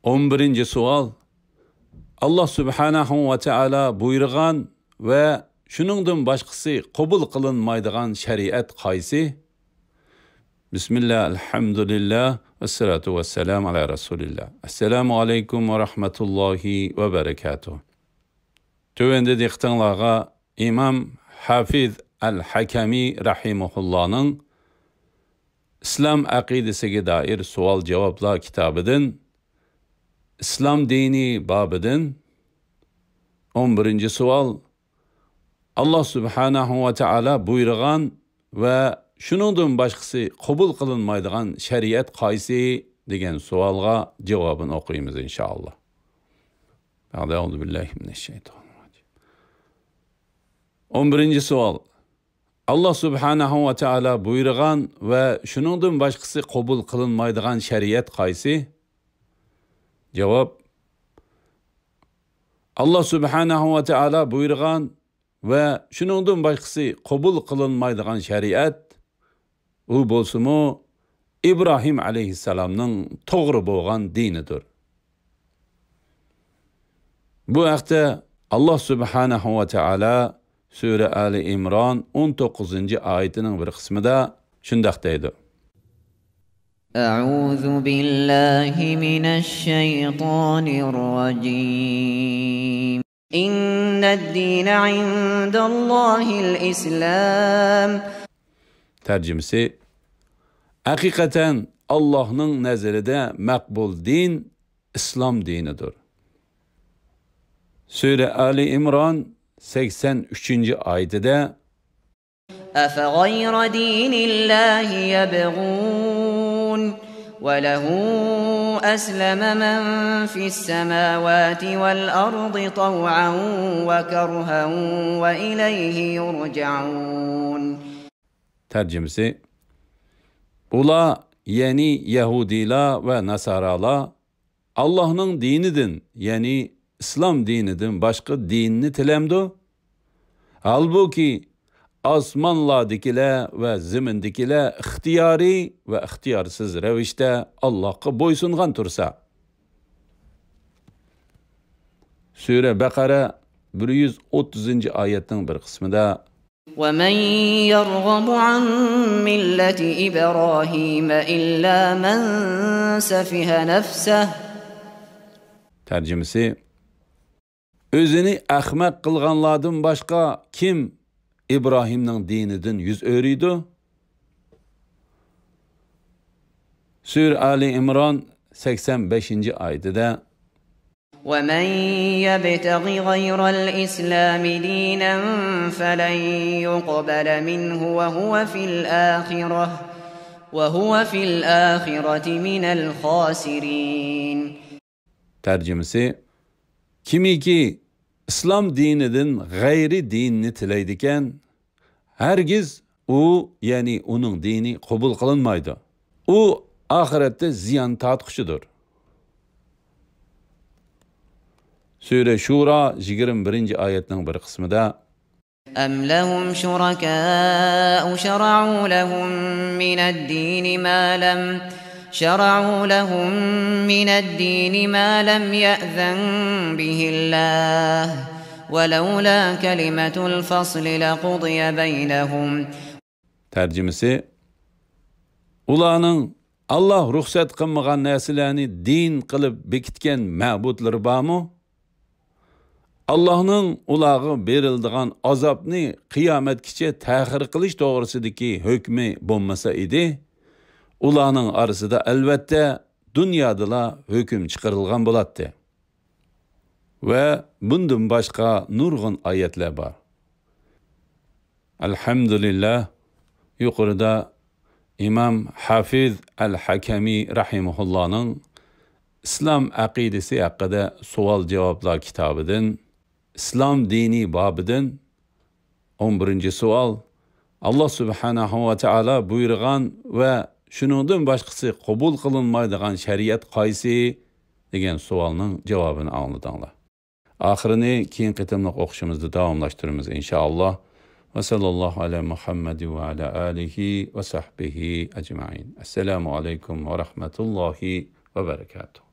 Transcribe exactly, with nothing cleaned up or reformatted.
ئون بىرىنچى سوئال. ئاللاھ سۇبھانەھۇ ۋە تائالا بۇيرۇغان ۋە شۇنىڭدىن باشقىسى قوبۇل قىلىنمايدىغان شەرىئەت قايسى؟ بىسمىللا، ئەلھەمدۇلىللا، ۋەسسالاتۇ ۋەسسالامۇ ئالا رەسۇلىللا. ئەسسالامۇ ئەلەيكۇم ۋە رەھمەتۇللاھى ۋە بەرەكاتۇھ. تۆۋەندە دىققىتىڭلارغا ئىمام ھافىز ئەل ھەكەمى رەھىمەھۇللانىڭ ئىسلام ئەقىدىسىگە دائىر سوئال-جاۋابلار كىتابىدىن، ئىسلام دىنى بابىدىن، ئون بىرىنچى سوئال، ئاللاھ سۇبھانەھۇ ۋە تائالا بۇيرۇغان ۋە شۇنىڭدىن باشقىسى قوبۇل قىلىنمايدىغان شەرىئەت قايسى؟ دېگەن سوئالغا جاۋابىنى ئوقۇيمىز، ئىنشائاللاھ. بەئدە، ئەئۇزۇ بىللاھى مىنەششەيتانىر راجىم. ئون بىرىنچى سوئال. ئاللاھ سۇبھانەھۇ ۋە تائالا بۇيرۇغان ۋە شۇنىڭدىن باشقىسى قوبۇل قىلىنمايدىغان شەرىئەت قايسى؟ جاۋاب. ئاللاھ سۇبھانەھۇ ۋە تائالا بۇيرۇغان ۋە شۇنىڭدىن باشقىسى قوبۇل قىلىنمايدىغان شەرىئەت، ئۇ بولسىمۇ ئىبراھىم ئەلەيھىسسالامنىڭ توغرا بولغان دىنىدۇر. بۇ ھەقتە ئاللاھ سۇبھانەھۇ ۋە تائالا سۈرە ئالى ئىمران ئون توققۇزىنچى ئايىتىنىڭ بىر قىسمىدا شۇنداق دەيدۇ. أعوذ بالله من الشيطان الرجيم. إن الدين عند الله الإسلام. تەرجىمىسى، ھەقىقەتەن ئاللاھنىڭ نەزىرىدە مەقبۇل دىن ئىسلام دىنىدۇر. سۈرە ئالى ئىمران سەكسەن ئۈچىنچى ئايىتىدە، أفغير دين الله يبغون وله أسلم من في السماوات والأرض طوعا وكرها وإليه يرجعون. تەرجىمىسى، ئۇلار، يەنى يەھۇدىيلار ۋە ناسارالار، ئاللاھنىڭ دىنىدىن، يەنى ئىسلام دىنىدىن باشقا دىننى تىلەمدۇ؟ ھالبۇكى، ئاسمانلاردىكىلەر ۋە زېمىندىكىلەر ئىختىيارىي ۋە ئىختىيارسىز رەۋىشتە ئاللاھقا بويسۇنغان تۇرسا. سۈرە بەقەرە بىر يۈز ئوتتۇزىنچى ئايەتنىڭ بىر قىسمىدا، ومن يرغب عن ملة إبراهيم إلا من سفه نفسه. تەرجىمىسى، ئۆزىنى ئەخمەق قىلغانلاردىن باشقا كىم ئىبراھىمنىڭ دىنىدىن يۈز ئۆرۈيدۇ؟ سۈرە ئالى ئىمران سەكسەن بەشىنچى ئايىتىدە، ومن يبتغ غير الإسلام دينا فلن يقبل منه وهو في الآخرة، وهو في الآخرة من الخاسرين. تەرجىمىسى، كىمكى ئىسلام دىنىدىن غەيرىي دىننى تىلەيدىكەن، ھەرگىز ئۇ، يەنى ئۇنىڭ دىنى قوبۇل قىلىنمايدۇ. ئۇ ئاخىرەتتە زىيان تارتقۇچىدۇر. سۈرە شۇرا يىگىرمە بىرىنچى ئايەتنىڭ بىر قىسمىدا، أم لهم شركاء شرعوا لهم من الدين ما لم، شرعوا لهم من الدين ما لم يأذن به الله، ولولا كلمة الفصل لقضي بينهم. تەرجىمىسى، ئۇلارنىڭ ئاللاھ رۇخسەت قىلمىغان نەرسىلەرنى دىن قىلىپ بېكىتكەن مەبۇدلىرى بارمۇ؟ ئاللاھنىڭ ئۇلارغا بېرىلىدىغان ئازابنى قىيامەتكىچە تەخىر قىلىش توغرىسىدىكى ھۆكمى بولمىسا ئىدى، ئۇلارنىڭ ئارىسىدا ئەلۋەتتە دۇنيادىلا ھۆكۈم چىقىرىلغان بولاتتى. ۋە بۇندىن باشقا نۇرغۇن ئايەتلەر بار. ئەلھەمدۇلىللا، يۇقىرىدا ئىمام ھافىز ئەل ھەكەمى رەھىمەھۇللانىڭ ئىسلام ئەقىدىسى ھەققىدە سوئال-جاۋابلار كىتابىدىن، ئىسلام دىنى بابىدىن، ئون بىرىنچى سوئال، ئاللاھ سۇبھانەھۇ ۋە تائالا بۇيرۇغان ۋە شۇنىڭدىن باشقىسى قوبۇل قىلىنمايدىغان شەرىئەت قايسى؟ دېگەن سوئالنىڭ جاۋابىنى ئاڭلىدىڭلار. ئاخىرىنى كېيىنكى قېتىملىق ئوقۇشىمىزدا داۋاملاشتۇرىمىز، ئىنشائاللاھ. ۋە سەللەللاھۇ ئەلا مۇھەممەد ۋە ئەلا ئالىھى ۋە سەھبىھى ئەجمەئىن. ئەسسالامۇ ئەلەيكۇم ۋە رەھمەتۇللاھى ۋە بەرەكاتۇھ.